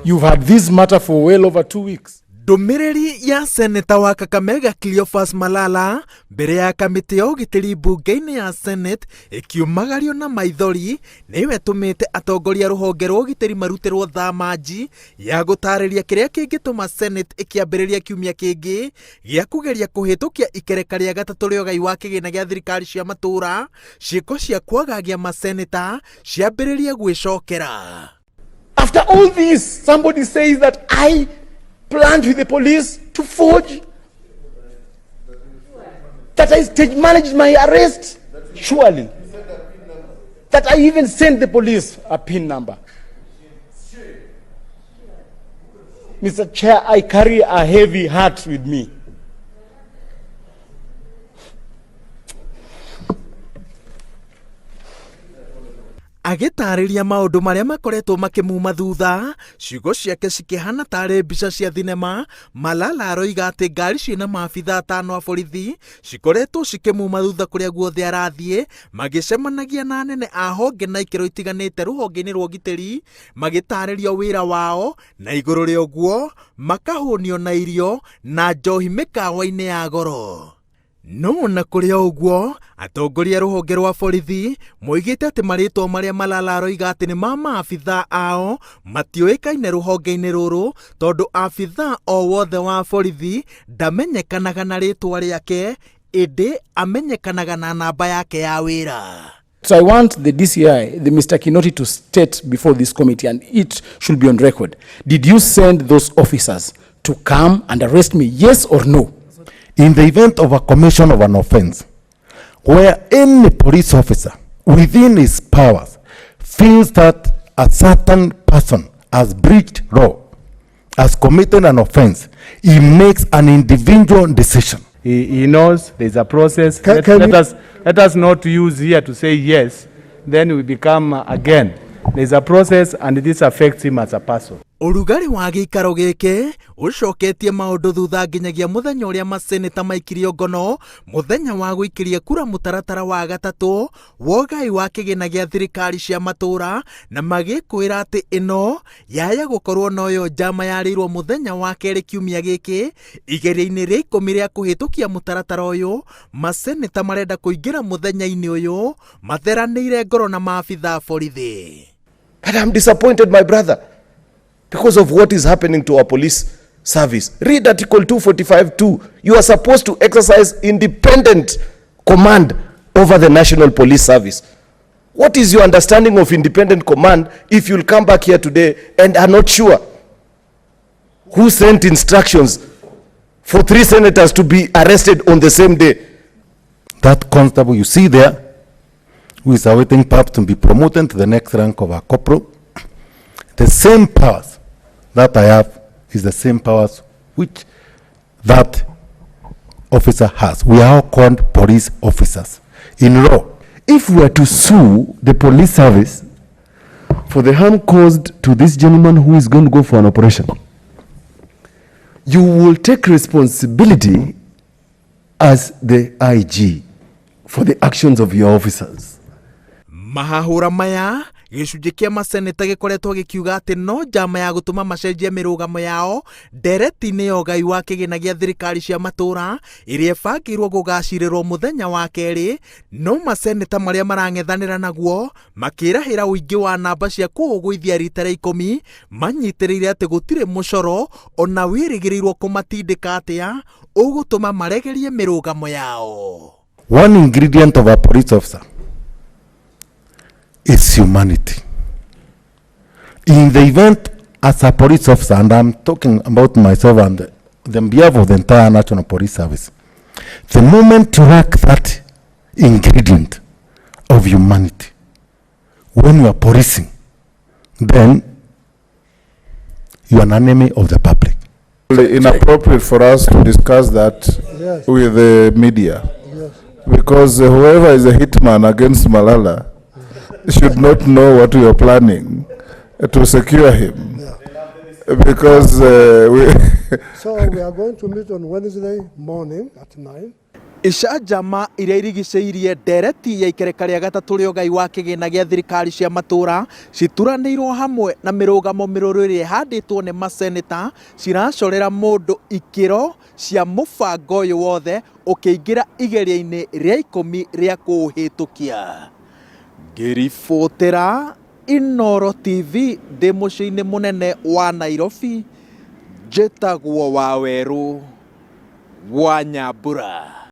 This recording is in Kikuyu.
You've had this matter for well over 2 weeks. Ndũmĩrĩri ya seneta wa Kakamega Cleophas Malala mbere ya kamĩtĩ ya ũgitĩri mbunge-inĩ ya Senate ĩkiumagario na maithori nĩyo ĩtũmĩte atongoria a rũhonge rwa ũgitĩri marutĩrwo thamanji ya gũtarĩria kĩrĩa kĩngĩtũma Senate ĩkĩambĩrĩria kiumia kĩngĩ gĩa kũgeria kũhĩtũkia ikereka rĩa gatatũ rĩa ũgai wa kĩgĩna gĩa thirikari cia matũũra, ciĩko cia kwagagia maseneta ciambĩrĩrie gwĩcokera. After all this, somebody says that I planned with the police to forge, that I stage managed my arrest. Surely. That I even sent the police a PIN number. Mr. Chair, I carry a heavy heart with me. Agĩtarĩria maũndũ marĩa makoretwo makĩmuma thutha, ciugo ciake cikĩhana tarĩ mbica cia thinema. Malala aroiga atĩ ngari ciĩna maabitha atano a borithi cikoretwo cikĩmuma thutha kũrĩa guothe arathiĩ, magĩcemanagia na anene a honge na ikĩro itiganĩte rũhonge-inĩ rwa ũgitĩri, magĩtarĩrio wĩra wao, na igũrũ rĩa ũguo makahũnio na irio na njohi mĩkawa-inĩ ya goro. No na kũrĩ o ũguo, atongoria a rũhonge rwa borithi moigĩte atĩ marĩtwa marĩa Malala aroiga atĩ nĩ ma maabitha ao matiũĩkaine rũhonge-inĩ rũrũ, tondũ abitha o wothe wa borithi ndamenyekanaga na rĩtwa rĩake, ĩndĩ amenyekanaga na namba yake ya wĩra. So I want the DCI, the Mr. Kinoti, to state before this committee, and it should be on record. Did you send those officers to come and arrest me? Yes or no? In the event of a commission of an offense, where any police officer within his powers feels that a certain person has breached law, has committed an offense, he makes an individual decision. He knows there's a process. Can Let us not use here to say yes, then we become again. There's a process and this affects him as a person. Ũrugarĩ wa gĩikaro gĩkĩ ũcoketie maũndũ thutha nginyagia mũthenya ũrĩa maseneta maikirio ngono, mũthenya wa gũikĩria kura mũtaratara wa gatatũ wa ũgai wa kĩgĩna gĩa thirikari cia matũũra, na magĩkwĩra atĩ ĩno yaya gũkorwo noyo njama yarĩirwo mũthenya wa kerĩ kiumia gĩkĩ igeria-inĩ rĩa 10 rĩa kũhĩtũkia mũtaratara ũyũ. Maseneta marenda kũingĩra mũthenya-inĩ ũyũ matheranĩire ngoro na maabitha borithi. But I'm disappointed, my brother, because of what is happening to our police service. Read Article 245.2. You are supposed to exercise independent command over the National Police Service. What is your understanding of independent command if you'll come back here today and are not sure who sent instructions for three senators to be arrested on the same day? That constable you see there, who is awaiting perhaps to be promoted to the next rank of a corporal, the same powers that I have is the same powers which that officer has. We are all called police officers. In law, If we were to sue the police service for the harm caused to this gentleman who is going to go for an operation, you will take responsibility as the IG for the actions of your officers. Mahahũra maya, gĩcunjĩ kĩa maseneta gĩkoretwo gĩkiuga atĩ no njama ya gũtũma macenjie mĩrũgamo yao ndereti-inĩ ya ũgai wa kĩgĩna gĩa thirikari cia matũũra ĩrĩa ĩbangĩirwo gũgacirĩrwo mũthenya wa kerĩ. No maseneta marĩa marang'ethanĩra naguo makĩrahĩra ũingĩ wa namba cia kũũgũithia rita rĩa 10, manyitĩrĩire atĩ gũtirĩ mũcoro ona wĩrĩgĩrĩirwo kũmatindĩka atĩa ũgũtũma maregerie mĩrũgamo yao. One ingredient of a police officer is humanity. In the event, as a police officer, and I'm talking about myself and the behalf of the entire National Police Service, the moment you lack that ingredient of humanity, when you are policing, then you are an enemy of the public. Inappropriate for us to discuss that with the media because whoever is a hitman against Malala should not know what we are planning to secure him because we So we are going to meet on Wednesday morning at 9. Icanjama iria irigicĩirie ndereti ya ikereka rĩa gatatũ rĩa ũgai wa kĩgĩna gĩa thirikari cia matũra cituranĩirwo hamwe na mĩrũgamo mĩrũrũ ĩrĩa ĩhandĩtwo nĩ maseneta ciracorera mũndũ ikĩro cia mũbango ũyũ wothe ũkĩingĩra igeria-inĩ rĩa ikũmi rĩa kũũhĩtũkia. Ngĩribotera Inooro TV ndĩ mũciĩ-inĩ mũnene wa Nairobi, njĩtagwo Wawerũ wa Nyambura.